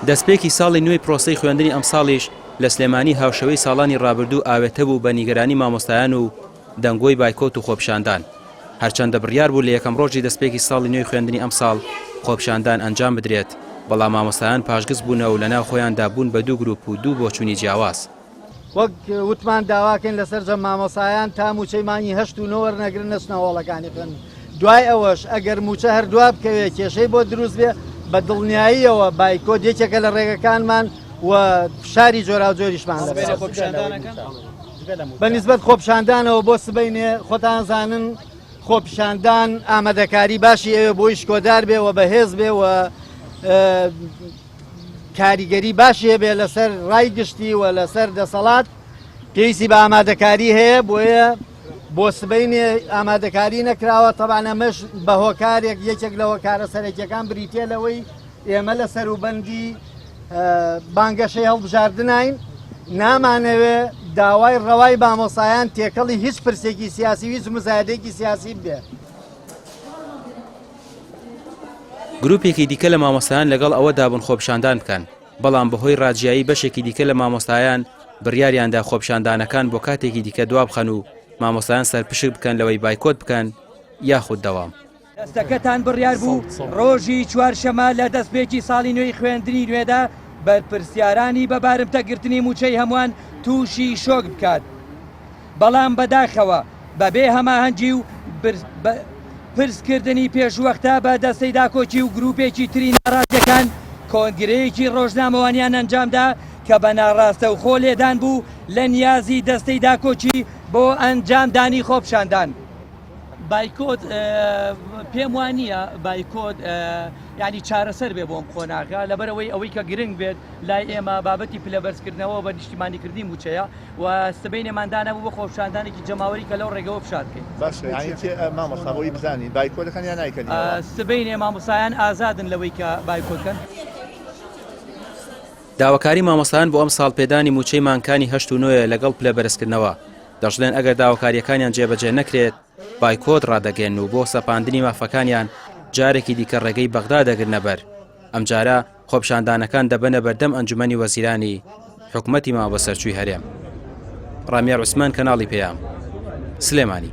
دەستپێکی ساڵی نوێی پرۆسەی خوێندنی ئەمساڵیش لە سلێمانی هاوشێوەی ساڵانی ڕابردوو ئاوێتە بوو بە نیگەرانی مامۆستایان و دەنگۆی بایکۆت و خۆپیشاندان. هەرچەندە بڕیار بوو لە یەکەم ڕۆژی دەستپێکی ساڵی نوێی خوێندنی ئەمساڵ خۆپیشاندان ئەنجام بدرێت، بەڵام مامۆستایان پاشگز بوونە و لەناو خۆیاندا بوون بە دوو گروپ و دوو بۆچوونی جیاواز. وەک وتمان داواکەین لە سەرجەم مامۆسایان تا مووچەی مانگی هەشت و نۆ وەرنەگرن نەچنە هۆڵەکانی خوێندن، دوای ئەوەش ئەگەر مووچە هەر دوا بکەوێ کێشەی بۆ دروست بێ بە دڵنیاییەوە بایکۆت یەکێکە لە ڕێگەکانمان و فشاری جۆراوجۆریشمان لەسەر. بە نیسبەت خۆپیشاندانەوە بۆ سبەینێ خۆتان زانن خۆپیشاندان ئامادەکاری باشی ئەوێ بۆی شکۆدار بێ و بەهێز بێ و کاریگەری باشی هەبێ لەسەر ڕای گشتی و لەسەر دەسەڵات پێویستی بە ئامادەکاری هەیە بۆیە بۆ سبینێ ئامادەکاری نەکراوە تەبان ئەمەش بە هۆکارێک یەکێک لە هۆکارە سەرەکیەکان بریتە لەوەی ئێمە لە سەروبەندی بانگەشەی هەڵبژاردنین نامانەوێ داوای ڕەوای مامۆسایان تێکەڵی هیچ پرسێکی سیاسی و هیچ مزایدێکی سیاسی بێ. گروپێکی دیکە لە مامۆستایان لەگەڵ ئەوەدا بوون خۆپیشاندان بکەن، بەڵام بەهۆی ڕاجیایی بەشێکی دیکە لە مامۆستایان بڕیاریاندا خۆپیشاندانەکان بۆ کاتێکی دیکە دوابخەن و مامۆستایان سەرپشک بکەن لەوەی بایکۆت بکەن یاخود دەوام. دەستەکەتان بڕیار بوو ڕۆژی چوارشەمە لە دەستپێکی ساڵی نوێی خوێندنی نوێدا بەرپرسیارانی بە بارمتە گرتنی مووچەی هەمووان تووشی شۆک بکات، بەڵام بەداخەوە بەبێ هەماهەنگی و پرس کردنی پێشوەختە بە دەستەی داکۆکی و گروپێکی تری ناڕازیەکان کۆنگرەیەکی ڕۆژنامەوانیان ئەنجامدا کە بە ناڕاستەوخۆ لێدان بوو لە نیازی دەستەی داکۆکی بۆ ئەنجامدانی خۆپیشاندان. بایکۆت پێم وا نییە بایکۆت ینی چارەسەر بێ بۆم قۆناغە لەبەرەوەی ئەوەی کە گرنگ بێت لای ئێمە بابەتی پلەبەرزکردنەوە بە نیشتیمانیکردنی مووچەیە و سبەینێمان دانابوو بۆ خۆپیشاندانێکی جەماوەری کە لەو ڕێگەوە فشار بکەین. باشە یانی چی مامۆستا بۆی بزانین بایکۆت دەکەن یان نایکەن ئێوە؟ سبەینێ مامۆستایان ئازادن لەوەی کە بایکۆت کەن. داواکاری مامۆستایان بۆ ئەمساڵ پێدانی مووچەی مانگکانی هەشت و نۆیە لەگەڵ پلە بەرزکردنەوە، دەشڵێن ئەگەر داواکارییەکانیان جێبەجێ نەکرێت بایکۆت ڕادەگەیەنن و بۆ سەپاندنی مافەکانیان جارێکی دیکە ڕێگەی بەغدا دەگرنەبەر، ئەمجارە خۆپیشاندانەکان دەبەنە بەردەم ئەنجومەنی وەزیرانی حکومەتی ماوەبەسەرچووی هەرێم. ڕامیار عوسمان کەناڵی پەیام، سلێمانی.